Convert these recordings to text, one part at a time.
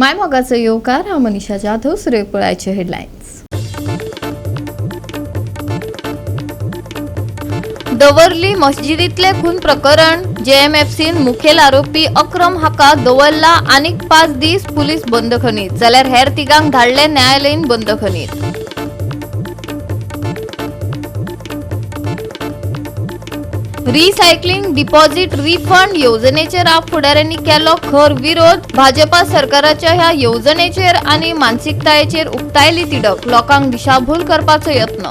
मायमोगाचो येवकार. हांव मनीषा जाधव. सुरेख पळयाचे हेडलायन्स. दवर्ली मस्जिदीतले खून प्रकरण. जेएमएफसीन मुखेल आरोपी अक्रम हाका दवरला आनीक 5 दीस पुलीस बंदखणीत, जाल्यार हेर तिगांक धाडले न्यायालयीन बंदखणीत. रिसायकलिंग डिपॉझिट रिफंड येवजणेचेर आप फुडाऱ्यांनी केलो खर विरोध. भाजपा सरकाराच्या ह्या येवजणेचेर आनी मानसिकतायेचेर उक्तायली तिडक. लोकांक दिशाभूल करपाचो यत्न.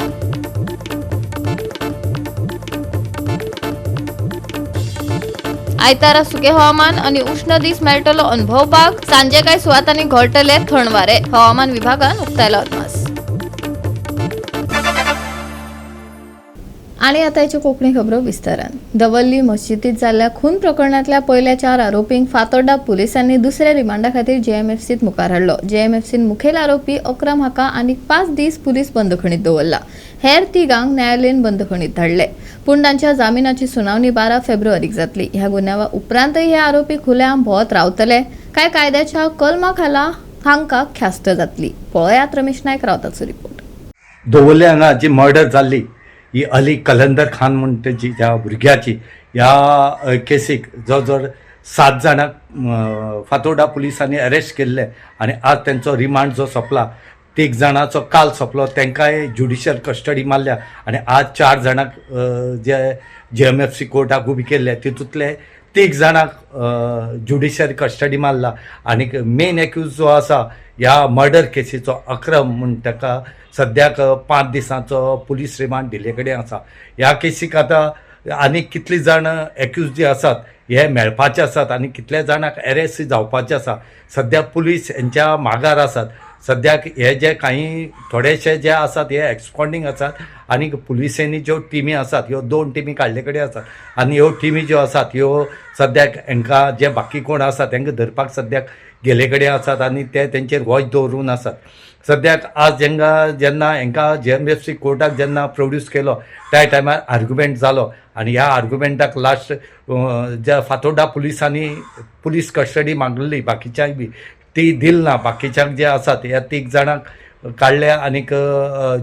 आयतारा सुके हवामान आनी उष्ण दीस मेळटलो अणभवपाक. सांजे कांय सुवातांनी घोळटले थंड वारे. हवामान विभागान उक्तायलो अदमास. आनी आतां हेच्यो कोंकणी खबरो विस्तारान. दवर्ली मस्जिदीत जाल्ल्या खून प्रकरणांतल्या पयल्या 4 आरोपींक फातोड्डा पुलिसांनी दुसऱ्या रिमांडा खातीर जेएमएफसीत मुखार हाडलो. जेएमएफसीन मुखेल आरोपी अक्रम हाका आनीक 5 दीस पुलीस बंदखणीत दवरला. हेर तिगांक न्यायालयीन बंदखणीत धाडले. पूण तांच्या जामिनाची सुनावणी 12 फेब्रुवारीक जातली. ह्या गुन्यांवा उपरांतय हे आरोपी खुलेआम भोंवत रावतले काय कायद्याच्या कलमा खाला हांकां ख्यास्त जातली, पळयात रमेश नायक रावताचो रिपोर्ट. दवर्ले हांगा जी मर्डर जाल्ली ही अली कलंदर खान म्हूण तेजी ह्या भुरग्याची, ह्या केसीक जवळ जवळ 7 जाणांक फातोर्डा पुलिसांनी अरेस्ट केल्ले आनी आज तेंचो रिमांड जो सोंपला. 3 जाणांचो काल सोंपलो, तांकांय ज्युडिशियल कस्टडी मारल्या आनी आज 4 जाणांक जे जेएमएफसी कोर्टाक उबी केल्ले तितूंतले 3 जाणांक ज्युडिशियल कस्टडी मारला. आनी मेन एक्यूज जो आसा ह्या मर्डर केसीचो अक्रम म्हूण ताका सद्याक 5 दिसांचो पुलीस रिमांड दिल्ले कडेन आसा. ह्या केसीक आतां आनी कितली जाण एक्यूज जे आसात हे मेळपाचे आसात आनी कितल्या जाणांक एरेस्ट जावपाचे आसा, सद्या पुलीस हेंच्या मागार आसात. सद्याक हे जे काही थोडेशे जे आसात हे एक्सपॉन्डींग आसात आनी पुलिसेंनी ज्यो टिमी आसात ह्यो 2 टिमी काडले कडेन आसात आनी ह्यो टिमी ज्यो आसात ह्यो सद्याक हेंकां जे बाकी कोण आसात तेंकां धरपाक सद्याक गेले कडेन आसात आनी ते तेंचेर वॉच दवरून आसात. सद्याक आज जेन्ना हेंकां जेएमएफसी कोर्टाक जेन्ना प्रोड्यूस केलो त्या टायमार आर्ग्युमेंट जालो आनी ह्या आर्ग्युमेंटाक लास्ट ज्या फातोर्डा पुलिसांनी पुलीस कस्टडी मागलेली बाकीच्यांक बी ती दिल ना. बाकीच्यांक जे आसात ह्या 3 जाणांक काडले आनीक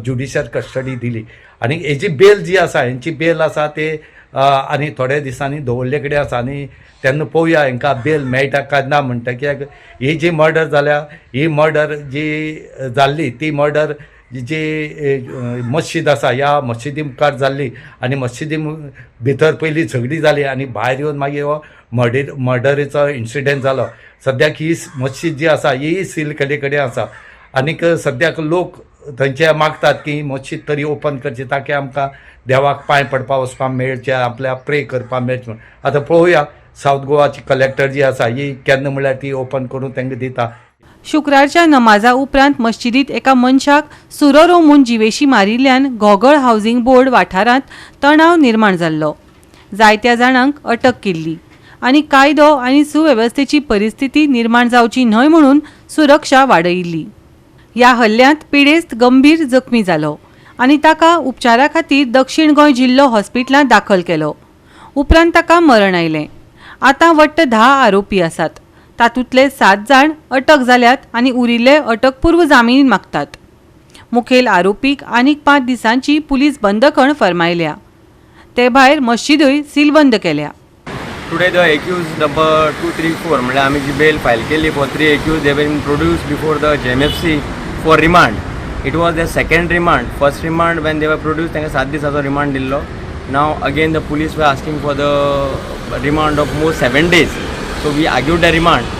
ज्युडिशियल कस्टडी दिली आनी हेजी बेल जी आसा हेंची बेल आसा ते आनी थोड्या दिसांनी दवरले कडेन आसा आनी तेन्ना पळोवया हेंकां बेल मेळटा काय ना म्हणटा. कित्याक ही जी मर्डर जाल्या ही मर्डर जी जाल्ली ती मर्डर जी मस्जिद आसा ह्या मस्जिदी मुखार जाल्ली आनी मस्जिदी भितर पयलीं झगडी जाली आनी भायर येवन मागीर हो मर्डरीचो इन्सिडंट जालो. सद्याक ही मस्जिद जी आसा ही सील केल्ले कडेन आसा आनीक सद्याक लोक थंयचे मागतात की मस्जिद तरी ओपन करची ताकी आमकां देवाक पांय पडपा वचपाक मेळचें, आपल्याक प्रे करपाक मेळचें म्हूण. आतां पळोवया सावथ गोवाची कलेक्टर जी आसा ही केन्ना म्हणल्यार ती ओपन करून तांकां दिता. शुक्रारच्या नमाजा उपरांत मस्जिदीत एका मनशाक सुरो रोमून जिवेशी मारिल्ल्यान घोगळ हावसिंग बोर्ड वाठारांत तणाव निर्माण जाल्लो. जायत्या जाणांक अटक केल्ली आनी कायदो आनी सुवेवस्थेची परिस्थिती निर्माण जावची न्हय म्हणून सुरक्षा वाडयिल्ली. ह्या हल्ल्यांत पिडेस्त गंभीर जखमी जालो आनी ताका उपचारा खातीर दक्षिण गोंय जिल्लो हॉस्पिटलांत दाखल केलो. उपरांत ताका मरण आयलें. आतां वट्ट 10 आरोपी आसात. तातूंतले 7 जाण अटक जाल्यात आनी उरिल्ले अटकपूर्व जामीन मागतात. मुखेल आरोपीक आनीक 5 दिसांची पुलीस बंदखण फर्मायल्या. ते भायर मस्जिदूय सीलबंद केल्या. Today the accused number 2, 3, 4 म्हणल्यार आमी जी बेल फायल केली for 3 accused, they been produce before the JMFC for remand. It was the second remand. First remand when they were produce तांकां 7 दिसाचो रिमांड दिल्लो. Now again the police were asking for the remand of more 7 days. So we argued the remand,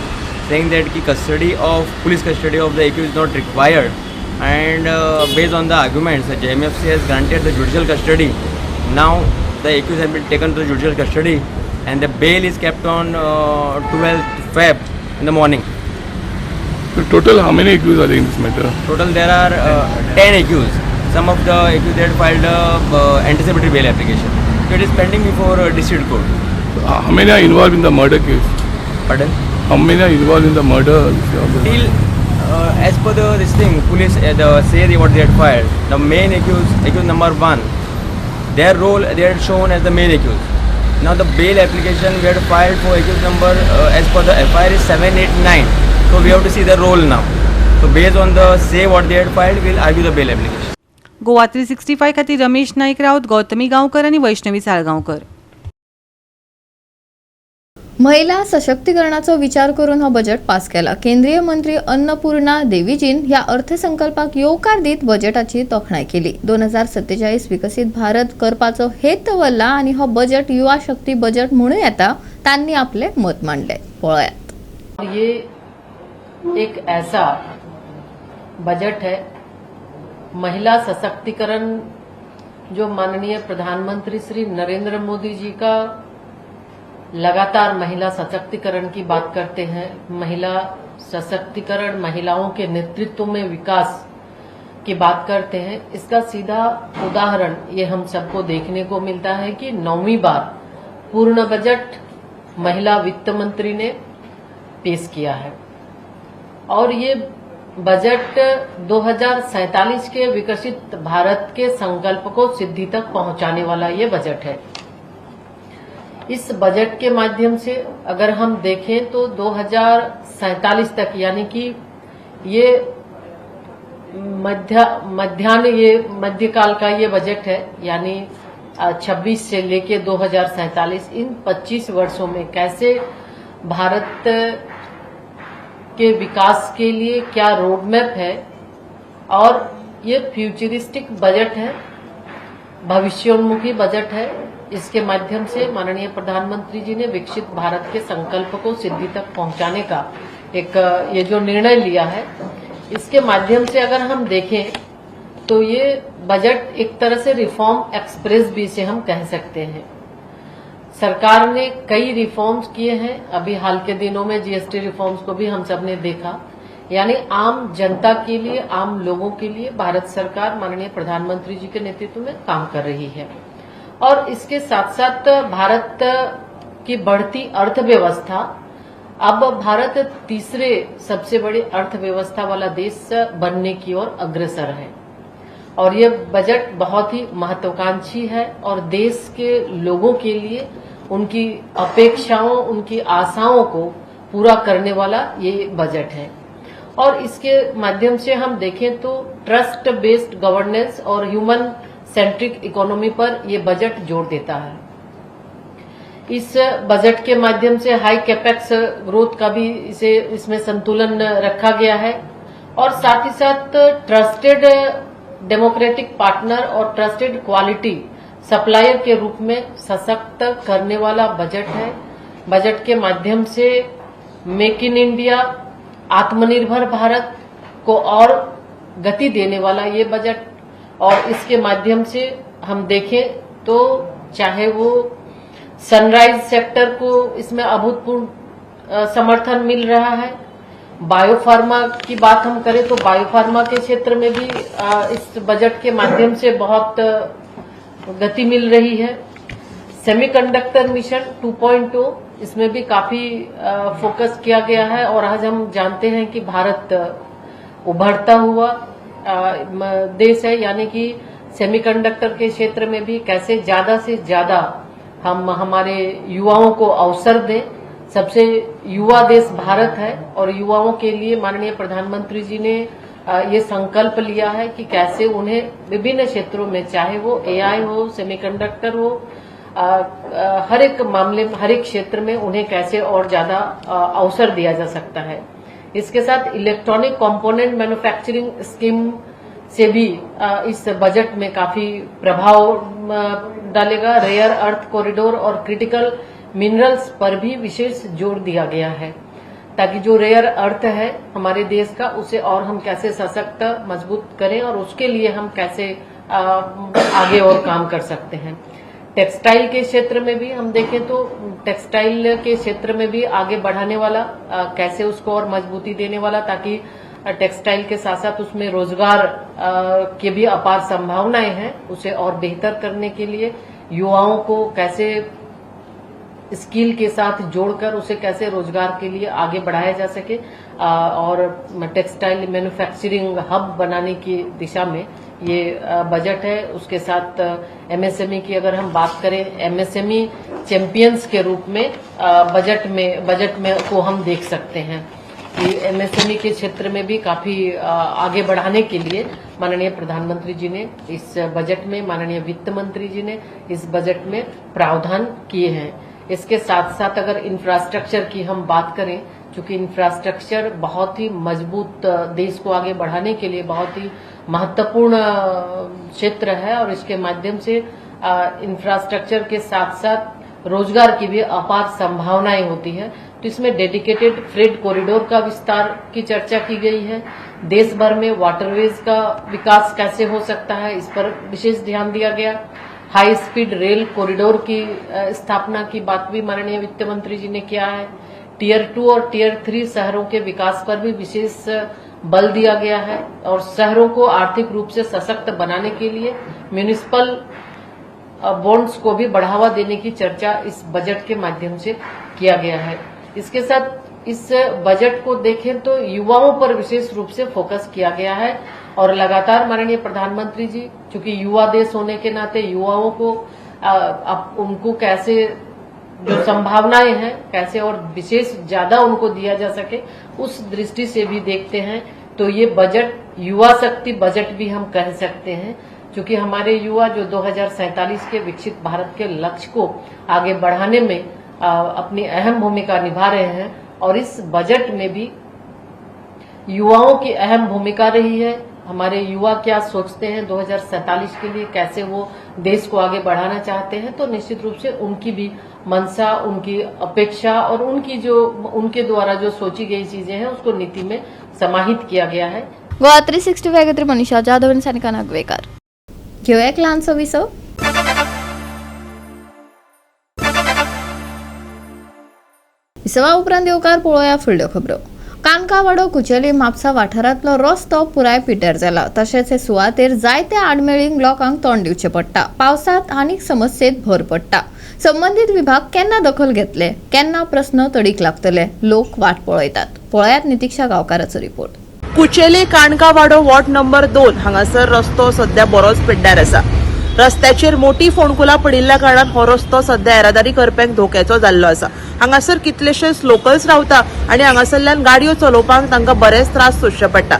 saying that ki custody of police custody of the accused is not required, and based on the arguments, the JMFC has granted the judicial custody. Now the accused has been taken to judicial custody and the bail is kept on 12th Feb in the morning. So total how many accused are there in this matter? Total there are 10 accused. Some of the accused had filed a anticipatory bail application. So it is pending before district court. How many are involved in the murder case? Pardon? How many are involved in the murder? Till as per the this thing, police the say they what they had filed. The main accused, accused number 1, their role they had shown as the main accused. Now the bail application we had filed for accused number as per the FIR is 7, 8, 9. So we have to see the role now. So based on the say what they had filed, we'll argue the bail application. Goa 365 खातीर रमेश नाईक राऊत, गौतमी गांवकर आनी वैष्णवी साळगांवकर. महिला सशक्तीकरणाचो विचार करून हो budget pass केला. केंद्रीय मंत्री अन्नपूर्णा देवीजीन ह्या अर्थसंकल्पाक येवकार दीत बजेटाची तोखणाय केली. 2047 विकसीत भारत करपाचो हेत दवरला आनी हो बजेट युवा शक्ती बजेट म्हणूं येता, तांणी आपले मत मांडले. पळयात. ये एक ऐसा बजट है, महिला सशक्तिकरण, जो माननीय प्रधानमंत्री श्री नरेंद्र मोदी जी का लगातार महिला सशक्तिकरण की बात करते हैं, महिला सशक्तिकरण, महिलाओं के नेतृत्व में विकास की बात करते हैं, इसका सीधा उदाहरण ये हम सबको देखने को मिलता है कि 9वीं बार पूर्ण बजट महिला वित्त मंत्री ने पेश किया है और ये बजट 2047 के विकसित भारत के संकल्प को सिद्धि तक पहुंचाने वाला ये बजट है. इस बजट के माध्यम से अगर हम देखें तो 2047 तक, यानी कि ये मध्य मध्यान्ह ये मध्यकाल का ये बजट है, यानी 26 से लेके 2047, इन 25 वर्षों में कैसे भारत के विकास के लिए क्या रोड मैप है और ये फ्यूचरिस्टिक बजट है, भविष्योन्मुखी बजट है. इसके माध्यम से माननीय प्रधानमंत्री जी ने विकसित भारत के संकल्प को सिद्धि तक पहुंचाने का एक ये जो निर्णय लिया है, इसके माध्यम से अगर हम देखें तो ये बजट एक तरह से रिफॉर्म एक्सप्रेस भी इसे हम कह सकते हैं. सरकार ने कई रिफॉर्म्स किए हैं. अभी हाल के दिनों में जीएसटी रिफॉर्म्स को भी हम सब ने देखा, यानी आम जनता के लिए, आम लोगों के लिए भारत सरकार माननीय प्रधानमंत्री जी के नेतृत्व में काम कर रही है. और इसके साथ साथ भारत की बढ़ती अर्थव्यवस्था, अब भारत तीसरे सबसे बड़ी अर्थव्यवस्था वाला देश बनने की ओर अग्रसर है और ये बजट बहुत ही महत्वाकांक्षी है और देश के लोगों के लिए उनकी अपेक्षाओं, उनकी आशाओं को पूरा करने वाला ये बजट है. और इसके माध्यम से हम देखें तो ट्रस्ट बेस्ड गवर्नेंस और ह्यूमन सेंट्रिक इकोनॉमी पर ये बजट जोर देता है. इस बजट के माध्यम से हाई कैपेक्स ग्रोथ का भी इसे इसमें संतुलन रखा गया है और साथ ही साथ ट्रस्टेड डेमोक्रेटिक पार्टनर और ट्रस्टेड क्वालिटी सप्लायर के रूप में सशक्त करने वाला बजट है. बजट के माध्यम से मेक इन इंडिया, आत्मनिर्भर भारत को और गति देने वाला ये बजट. और इसके माध्यम से हम देखें तो चाहे वो सनराइज सेक्टर को इसमें अभूतपूर्व समर्थन मिल रहा है, बायोफार्मा की बात हम करें तो बायोफार्मा के क्षेत्र में भी इस बजट के माध्यम से बहुत गति मिल रही है. सेमीकंडक्टर मिशन 2.0, इसमें भी काफी फोकस किया गया है और आज हम जानते हैं कि भारत उभरता हुआ देश है, यानी कि सेमीकंडक्टर के क्षेत्र में भी कैसे ज्यादा से ज्यादा हम हमारे युवाओं को अवसर दें. सबसे युवा देश भारत है और युवाओं के लिए माननीय प्रधानमंत्री जी ने ये संकल्प लिया है कि कैसे उन्हें विभिन्न क्षेत्रों में, चाहे वो एआई हो, सेमीकंडक्टर हो, हर एक मामले, हर एक क्षेत्र में उन्हें कैसे और ज्यादा अवसर दिया जा सकता है. इसके साथ इलेक्ट्रॉनिक कंपोनेंट मैन्युफैक्चरिंग स्कीम से भी इस बजट में काफी प्रभाव डालेगा. रेयर अर्थ कॉरिडोर और क्रिटिकल मिनरल्स पर भी विशेष जोर दिया गया है, ताकि जो रेयर अर्थ है हमारे देश का, उसे और हम कैसे सशक्त, मजबूत करें और उसके लिए हम कैसे आगे और काम कर सकते हैं. टेक्सटाइल के क्षेत्र में भी हम देखें तो टेक्सटाइल के क्षेत्र में भी आगे बढ़ाने वाला, कैसे उसको और मजबूती देने वाला, ताकि टेक्सटाइल के साथ साथ उसमें रोजगार के भी अपार संभावनाएं हैं, उसे और बेहतर करने के लिए युवाओं को कैसे स्किल के साथ जोड़कर उसे कैसे रोजगार के लिए आगे बढ़ाया जा सके और टेक्सटाइल मैन्युफैक्चरिंग हब बनाने की दिशा में ये बजट है. उसके साथ एमएसएमई की अगर हम बात करें, एमएसएमई चैंपियंस के रूप में बजट में को हम देख सकते हैं. कि एमएसएमई के क्षेत्र में भी काफी आगे बढ़ाने के लिए माननीय प्रधानमंत्री जी ने इस बजट में, माननीय वित्त मंत्री जी ने इस बजट में प्रावधान किए हैं। इसके साथ साथ अगर इंफ्रास्ट्रक्चर की हम बात करें, चूंकि इंफ्रास्ट्रक्चर बहुत ही मजबूत देश को आगे बढ़ाने के लिए बहुत ही महत्वपूर्ण क्षेत्र है और इसके माध्यम से इंफ्रास्ट्रक्चर के साथ साथ रोजगार की भी अपार संभावनाएं होती है। तो इसमें डेडिकेटेड फ्रेट कॉरिडोर का विस्तार की चर्चा की गई है। देश भर में वाटरवेज का विकास कैसे हो सकता है, इस पर विशेष ध्यान दिया Gaya. High speed rail corridor की स्थापना की बात भी माननीय वित्त मंत्री जी ने किया है। टियर 2 और टियर 3 शहरों के विकास पर भी विशेष बल दिया गया है और शहरों को आर्थिक रूप से सशक्त बनाने के लिए म्यूनिसिपल बॉन्ड्स को भी बढ़ावा देने की चर्चा इस बजट के माध्यम से किया गया है। इसके साथ इस बजट को देखें तो युवाओं पर विशेष रूप से फोकस किया गया है और लगातार माननीय प्रधानमंत्री जी, चूंकि युवा देश होने के नाते युवाओं को अब उनको कैसे जो संभावनाएं हैं कैसे और विशेष ज्यादा उनको दिया जा सके, उस दृष्टि से भी देखते हैं तो ये बजट युवा शक्ति बजट भी हम कह सकते हैं। क्योंकि हमारे युवा जो 2047 के विकसित भारत के लक्ष्य को आगे बढ़ाने में अपनी अहम भूमिका निभा रहे हैं और इस बजट में भी युवाओं की अहम भूमिका रही है। हमारे युवा क्या सोचते हैं 2047 के लिए, कैसे वो देश को आगे बढ़ाना चाहते हैं, तो निश्चित रूप से उनकी भी मनसा, उनकी अपेक्षा और उनकी जो उनके द्वारा जो सोची गई चीजें हैं उसको नीति में समाहित किया गया है। गोवा 365 खातीर मनीषा जाधव आनी सानिका नागवेकार। घेवया एक ल्हानसो विसव। विसवा उपरांत येवकार पळोवया फुडल्यो खबरो। कानकावाडो कुचेली म्हापसा वाठारांतलो रस्तो पुराय पिड्ड्यार जाला। तशेंच हे सुवातेर जायत्या आडमेळींक लोकांक तोंड दिवचें पडटा। पावसांत आनीक समस्येत भर पडटा। संबंदीत विभाग केन्ना दखल घेतले, केन्ना प्रस्न तडीक लागतले, लोक वाट पळयतात। पळयात नितिक्षा गांवकाराचो रिपोर्ट। कुचेली काणकावाडो वॉर्ड नंबर 2 हांगासर रस्तो सध्या बरोच पिड्ड्यार आसा। रस्त्याचेर मोटी फोंडकुलां पडिल्ल्या कारणान हो रस्तो सध्या येरादारी करप्यांक धोक्याचो जाल्लो आसा। हांगासर कितलेशेच लोकल्स रावता आनी हांगासरल्यान गाडयो चलोवपाक तांकां बरेच त्रास सोंसचे पडटा।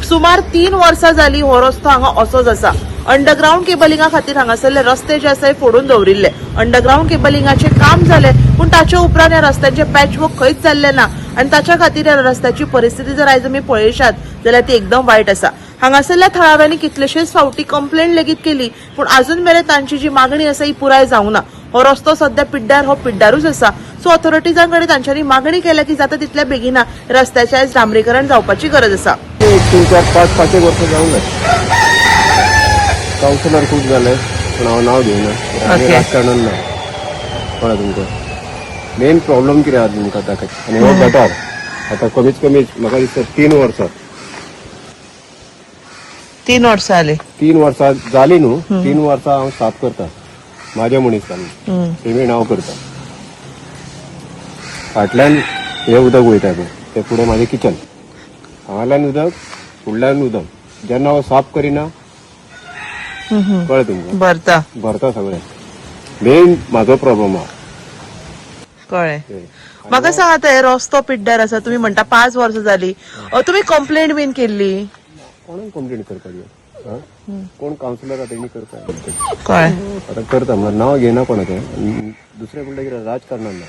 सुमार 3 वर्सां जाली हो रस्तो हांगा असोच आसा। अंडरग्रावंड केबलिंगा खातीर हांगासरले रस्ते जे आसा हे फोडून दवरिल्ले। अंडरग्रावंड केबलिंगाचें काम जालें पूण ताचे उपरांत ह्या रस्त्यांचें पॅचवर्क खंयच जाल्लें ना आनी ताच्या खातीर ह्या रस्त्याची परिस्थिती जर आयज आमी पळयशात जाल्यार ती एकदम वायट आसा। हांगासरल्या थळाव्यांनी कितलेशेच फावटी कंप्लेन लेगीत केली पूण अजून मेरेन तांची जी मागणी आसा ही पुराय जावंक ना। हो रस्तो सध्या पिड्ड्यार हो पिड्ड्यारूच आसा। सो ऑथॉरिटीजां कडेन तांच्यांनी मागणी केल्या की जाता तितल्या बेगिना रस्त्याचें आयज डांबरीकरण जावपाची गरज आसा। 1 3 4 5 5 वर्सां जावंक जाय। कावन्सिलर खूब जाले पूण हांव नांव घेयना, आनी राजकारणान ना। कळ्ळें तुमकां मेन प्रॉब्लम कितें आहा तुमकां दाखय। आनी हो गटार आतां कमीत कमी म्हाका दिसता 3 वर्सां 3 वर्सां जाली। 3 वर्सां जाली न्हू, 3 वर्सां हांव साफ करता म्हाज्या मनीस पेमेंट हांव करता। फाटल्यान हें उदक वयता पळय तें फुडें म्हाजें किचन, हांगाल्यान उदक फुडल्यान उदक, जेन्ना हांव साफ करिना कळ्ळें तुमकां भरता भरता सगळें। मेन म्हाजो प्रॉब्लम आहा। कळ्ळें। म्हाका सांग आतां हे रस्तो पिड्ड्यार आसा तुमी म्हणटा 5 वर्सां जाली, तुमी कंप्लेंट बीन केल्ली? कोणाक कंप्लेन करपाची? कोण कावन्सिलर आहा तेणी करपाक। कळ्ळें। आतां करता म्हळ्यार नांव घेयना कोणाचें। दुसरें म्हणल्यार कितें राजकारणान ना।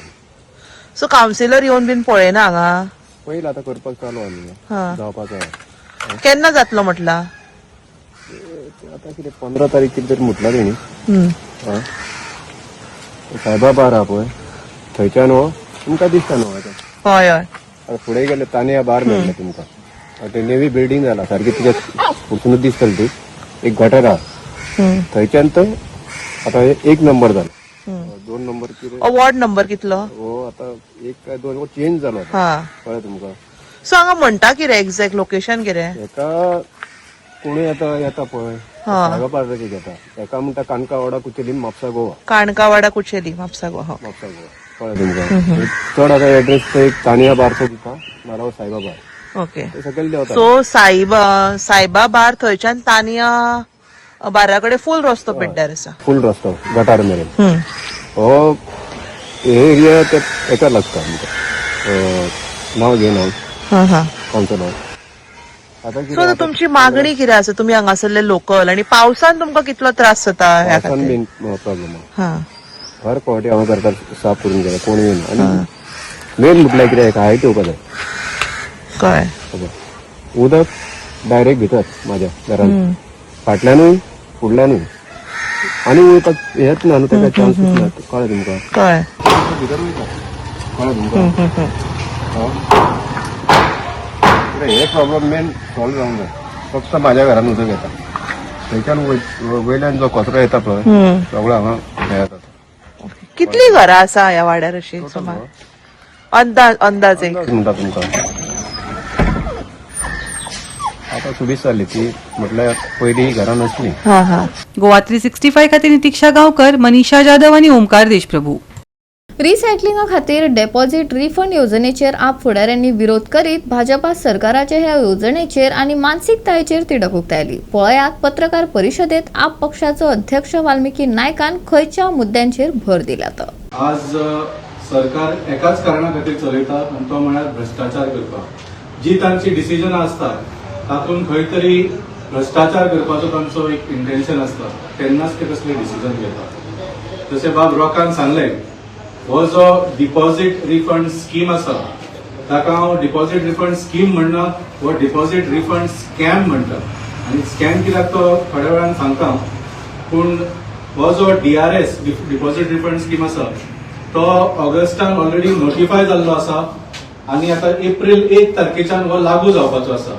सो कावन्सिलर येवन बीन पळयना हांगा? पयलीं आतां करपाक चालू आहा न्ही, जावपाचो आहा। केन्ना जातलो म्हटला? आतां कितें 15 तारीख कितें तरी म्हटलां तेणी। सायबा बार आहा पळय थंयच्यान हो तुमकां दिसता न्हू आतां। हय हय। आतां फुडें गेले तानिया बार मेळ्ळें तुमकां। आतां ते नेवी बिल्डींग जाला सारकी, तुज्या फुडसूनच दिसतली ती एक गटर आहा थंयच्यान तो आतां 1 नंबर जाला, 2 नंबर कितें वॉर्ड नंबर कितलो? हो आतां 1 काय 2 चेंज जालो आतां। कळ्ळें तुमकां? सो हांगा म्हणटा कितें एक्झॅक्ट लोकेशन कितें? एका कोणूय आतां येता पळय सायबा बाराचेर घेता, एका म्हणटा काणकावाडा कुचेली म्हापसा गोवा। काणकावाडा कुचेली म्हापसा गोवा। म्हापसा गोवा कळ्ळें तुमकां? चड आतां एड्रेस तो एक तानिया बारचो दिता नाल्यार सायबा बार ओके। ते सकयल देंवता। सो सायबा बार थंयच्यान तानिया बारा कडेन फूल रस्तो पिड्ड्यार आसा। फूल रस्तो गटार मेरेन हो एरिया ते एका लागता आमकां। नांव घेयना हांव। कावन्सिलर. आतां सो आतां तुमची मागणी कितें आसा? तुमी हांगासरले लोकल आनी पावसान तुमकां कितलो त्रास जाता ह्या पावसान खातीर? मेन प्रॉब्लम हा. हर फावटी हांव करता साफ करून गेला, कोण येयना. आनी मेन म्हटल्यार कितें, हाका हायट येवपा जाय. कळ्ळें. खबर उदक डायरेक्ट भितर म्हाज्या घरान, फाटल्यानूय फुडल्यानूय, आनी वयपाक हेच ना न्हू, ताका चान्सूच ना. कळ्ळें तुमकां? कळ्ळें. भितर वयता. कळ्ळें तुमकां? हे प्रॉब्लम मेन सॉल्व जावंक जाय. फक्त म्हाज्या घरान उदक येता, थंयच्यान वयल्यान जो कचरो येता पळय, सगळो हांगा हे येता. कितली घरां आसा ह्या वाड्यार अशी सुमार, अंदाज अंदाज एक? म्हणटा तुमकां, आतां सुबीस जाली ती, म्हटल्यार पयलीं घरां नासली. हा हा. गोवा 365 खातीर नितिक्षा गांवकर, मनीषा जाधव आनी ओमकार देशप्रभू. रिसायकलिंगा खातीर डेपॉझिट रिफंड येवजणेचेर आप फुडाऱ्यांनी विरोध करीत भाजपा सरकाराच्या ह्या येवजणेचेर आनी मानसिकतायेचेर तिडक उक्तायली. पळयात पत्रकार परिशदेत आप पक्षाचो अध्यक्ष वाल्मिकी नायकान खंयच्या मुद्द्यांचेर भर दिला तो. आज सरकार एकाच कारणा खातीर चलयता आनी तो म्हळ्यार भ्रश्टाचार करपाक. जी तांची डिसिजनां आसतात तातूंत खंय तरी भ्रश्टाचार करपाचो तांचो एक इंटेन्शन आसता, तेन्नाच ते कसले डिसिजन घेतात. जशें बाब रॉकान सांगलें, हो जो डिपॉझिट रिफंड स्कीम आसा ताका हांव डिपॉझिट रिफंड स्कीम म्हणना, हो डिपॉझिट रिफंड स्कॅम म्हणटा. आनी स्कॅम कित्याक तो थोड्या वेळान सांगता. पूण हो जो डीआरएस डिपॉझिट रिफंड स्कीम आसा तो ऑगस्टान ऑलरेडी नोटिफाय जाल्लो आसा आनी आतां एप्रील 1 तारखेच्यान हो लागू जावपाचो आसा.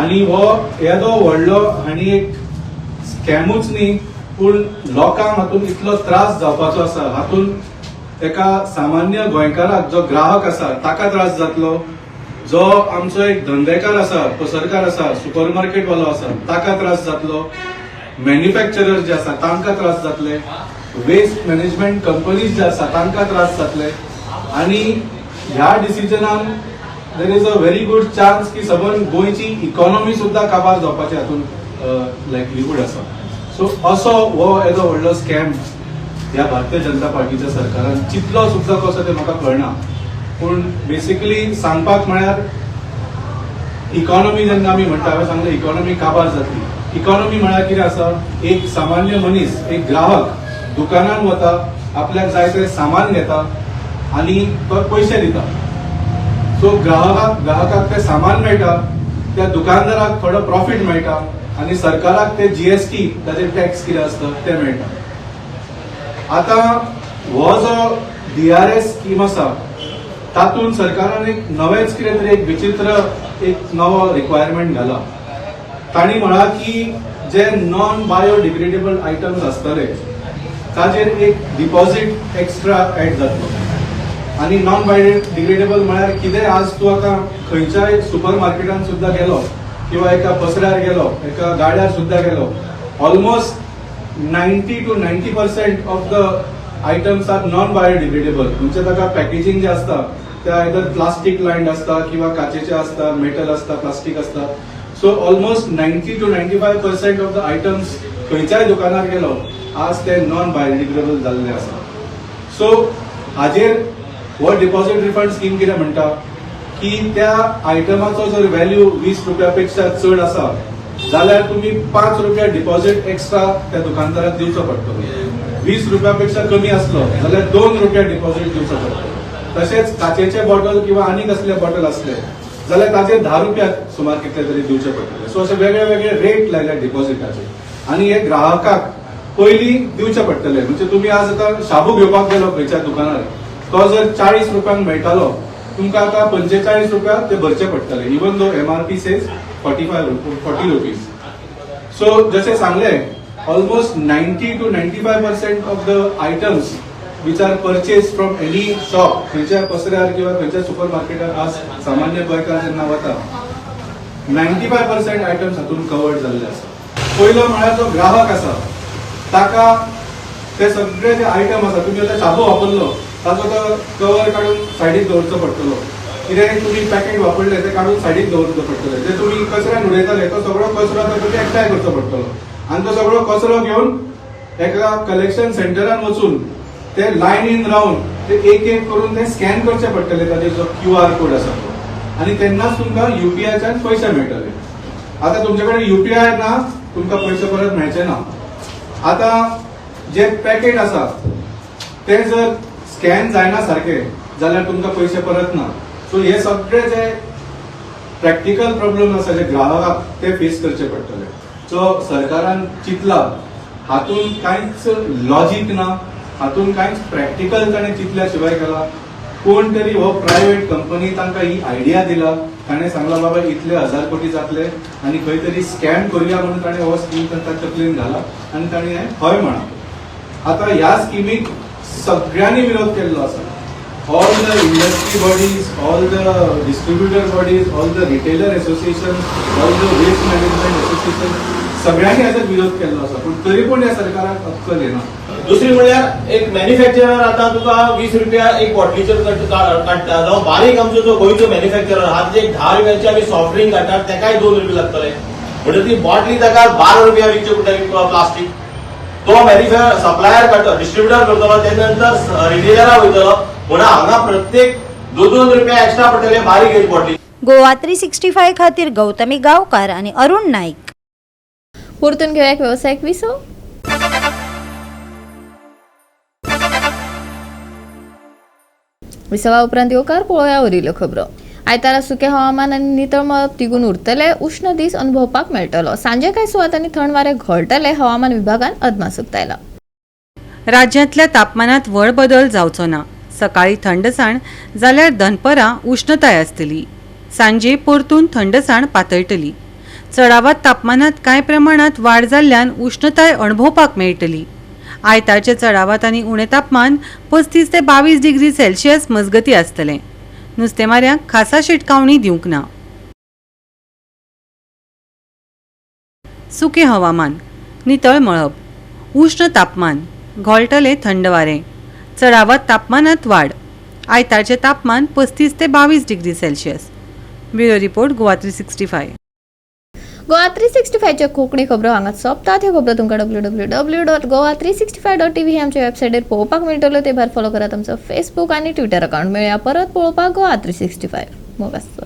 आनी हो येदो व्हडलो आनी एक स्कॅमूच न्ही, पूण लोकांक हातूंत इतलो त्रास जावपाचो आसा. हातूंत एका सामान्य गोंयकाराक जो ग्राहक आसा ताका त्रास जातलो, जो आमचो एक धंदेकार आसा, पसरकार आसा, सुपर मार्केट वालो आसा ताका त्रास जातलो, मॅन्युफॅक्चरर जे आसा तांकां त्रास जातले, वेस्ट मॅनेजमेंट कंपनीज जे आसा तांकां त्रास जातले. आनी ह्या डिसिजनान there is a very good chance की सबंद गोंयची इकॉनॉमी सुद्दां काबार जावपाची हातूंत लायकलीहूड आसा. सो असो हो येदो व्हडलो स्कॅम ह्या भारतीय जनता पार्टीच्या सरकारान चिंतलो सुद्दां कसो तें म्हाका कळना. पूण बेसिकली सांगपाक म्हळ्यार इकॉनॉमी जेन्ना आमी म्हणटा, हांवें सांगलें इकॉनॉमी काबार जातली. इकॉनॉमी म्हळ्यार कितें आसा, एक सामान्य मनीस, एक ग्राहक दुकानान वता, आपल्याक जाय तें सामान घेता आनी तो पयशे दिता. सो ग्राहकाक तें सामान मेळटा, त्या दुकानदाराक थोडो प्रॉफीट मेळटा आनी सरकाराक ते जीएसटी ताजे टॅक्स कितें आसता ते मेळटा. आतां हो जो डीआरएस स्कीम आसा तातूंत सरकारान एक नवेंच कितें तरी एक विचित्र एक नवो रिक्वायरमेंट घाला. तांणी म्हळां की जे नॉन बायोडिग्रेडेबल आयटम्स आसतले ताजेर एक डिपॉझिट एक्स्ट्रा एड जातलो. आनी नॉन बायोडिग्रेडेबल म्हळ्यार कितें, आज तूं आतां खंयच्याय सुपर मार्केटान सुद्दां गेलो किंवा एका पसऱ्यार गेलो, एका गाड्यार सुद्दां गेलो, almost 90 to 90% of the items are non biodegradable. म्हणजे ताका पॅकेजींग जे आसता ते आयदर प्लास्टीक लायन्ड आसता किंवा काचेचे आसता, मेटल आसता, प्लास्टीक आसता. So almost 90 to 95% of the items खंयच्याय दुकानार गेलो आज ते नॉन बायोडिग्रेडेबल जाल्ले आसा. सो हाजेर हो डिपॉझिट रिफंड स्कीम कितें म्हणटा की त्या आयटमाचो जर व्हॅल्यू 20 रुपया पेक्षा चड आसा जाल्यार तुमी 5 रुपया डिपॉझिट एक्स्ट्रा त्या दुकानदाराक दिवचो पडटलो. 20 रुपया पेक्षा कमी आसलो जाल्यार 2 रुपया डिपॉझिट दिवचो पडटलो. तशेंच काचेचे बॉटल किंवा आनी कसले बॉटल आसले जाल्यार ताचेर 10 रुपया सुमार कितले तरी दिवचे पडटले. सो अशे वेगळे वेगळे रेट लायले डिपॉझिटाचे आनी हे ग्राहकाक पयलीं दिवचे पडटले. म्हणजे तुमी आज आतां शाबू घेवपाक गेलो खंयच्या दुकानार, तो जर 40 रुपयांक मेळटालो, तुमकां आतां 45 रुपया ते भरचे पडटले, even though MRP says 45, 40 rupees. So जशें सांगलें, almost 90 to 95% of the items which are purchase from any shop, खंयच्या पसऱ्यार किंवा खंयच्या सुपर मार्केटार आज सामान्य गोंयकार जेन्ना वता, 95% आयटम्स हातून कवर्ड जाल्ले आसा. पयलो म्हळ्यार जो ग्राहक आसा ताका ते सगळे जे आयटम आसा, तुमी आतां शाबू वापरलो ताचो तो कवर काडून सायडीक दवरचो पडटलो, कितें तुमी पॅकेट वापरले ते काडून सायडीक दवरचो पडटले, जे तुमी कचऱ्यान उडयताले तो सगळो कचरो आतां तुमी एकठांय करचो पडटलो आनी तो सगळो कचरो घेवन एका कलेक्शन सेंटरान वचून ते लायनीन रावन ते एक एक करून ते स्कॅन करचे पडटले, ताजेर जो क्यू आर कोड आसा तो. आनी तेन्नाच तुमकां युपीआयच्यान पयशे मेळटले. आतां तुमचे कडेन युपीआय ना, तुमकां पयशे परत मेळचे ना. आतां जे पॅकेट आसा ते जर स्कॅन जायना सारके जाल्यार तुमकां पयशे परत ना. सो हे सगळे जे प्रॅक्टिकल प्रॉब्लम आसा जे ग्राहकाक ते फेस करचे पडटले. सो सरकारान चिंतला हातून कांयच लॉजीक ना, हातून कांयच प्रॅक्टिकल ताणें चिंतल्या शिवाय केला. कोण तरी हो प्रायव्हेट कंपनी तांकां ही आयडिया दिला, ताणें सांगला बाबा इतले 1000 कोटी जातले आनी खंय तरी स्कॅम करुया म्हणून ताणें हो स्कीम तांकां तकलेन घाला आनी ताणें हें हय म्हणा. आतां ह्या स्किमीक सगळ्यांनी विरोध केल्लो आसा. All the industry bodies, all the distributor bodies, all the retailer association, all the waste management association सगळ्यांनी हाचो विरोध केल्लो आसा, पूण तरी पूण ह्या सरकाराक अक्कल येना. दुसरी म्हणल्यार एक मॅन्युफॅक्चरर आतां तुका 20 रुपया एक बॉटलीचेर काडटा, जावं बारीक आमचो जो गोंयचो मॅन्युफॅक्चरर आहा ते 10 रुपयाची आमी सॉफ्ट ड्रिंक काडटात तेकाय 2 रुपया लागतले, म्हणजे ती बॉटली ताका 12 रुपया विकची पडटली प्लास्टीक. तो मॅन्युफॅक्चर सप्लायर काडटलो, डिस्ट्रिब्युटर करतलो, ते नंतर रिटेलरा वयतलो, म्हणून हांगा प्रत्येक 2-2 रुपया एक्स्ट्रा पडटले बारीक एक बॉटली. गोवा 365 खातीर गौतमी गांवकार आणि अरुण नाईक. परतून घेवया एक वेवसायीक विसव. विसवा उपरांत येवकार पळोवया उरिल्ल्यो खबरो. आयतारा सुकें हवामान आनी नितळ मळब तिगून उरतले, उश्ण दीस अनुभवपाक मेळटलो. सांजे कांय सुवातांनी थंड वारें घोळटले, हवामान विभागान अदमास उक्तायला. राज्यांतल्या तापमानात व्हड बदल जावचो ना. सकाळी थंडसाण जाल्यार दनपरां उश्णताय आसतली. सांजे परतून थंडसाण पातळटली. चडावत तापमानात कांय प्रमाणात वाड जाल्ल्यान उश्णताय अणभवपाक मेळटली. आयतारचे चडावत आनी उणें तापमान 35 ते 22 डिग्री सेल्सियस मजगती आसतलें. नुस्तेमाऱ्यांक खासा शिटकावणी दिवंक ना. सुकें हवामान, नितळ मळब, उश्ण तापमान, घोळटलें थंड वारें, चडावत तापमानात वाड. आयतारचें तापमान 35 ते 22 degree Celsius. Bureau report, Goa 365. Goa 365च्या Konkani खबरो हांगा सोंपतात. ह्यो खबरो तुमकां www.goa365.tv ही आमच्या वेबसायटीर पळोवपाक मेळटल्यो. ते भायर फॉलो करात आमचो फेसबूक आनी ट्विटर अकावंट. मेळया परत पळोवपाक गोवा 365. मोग आसचो.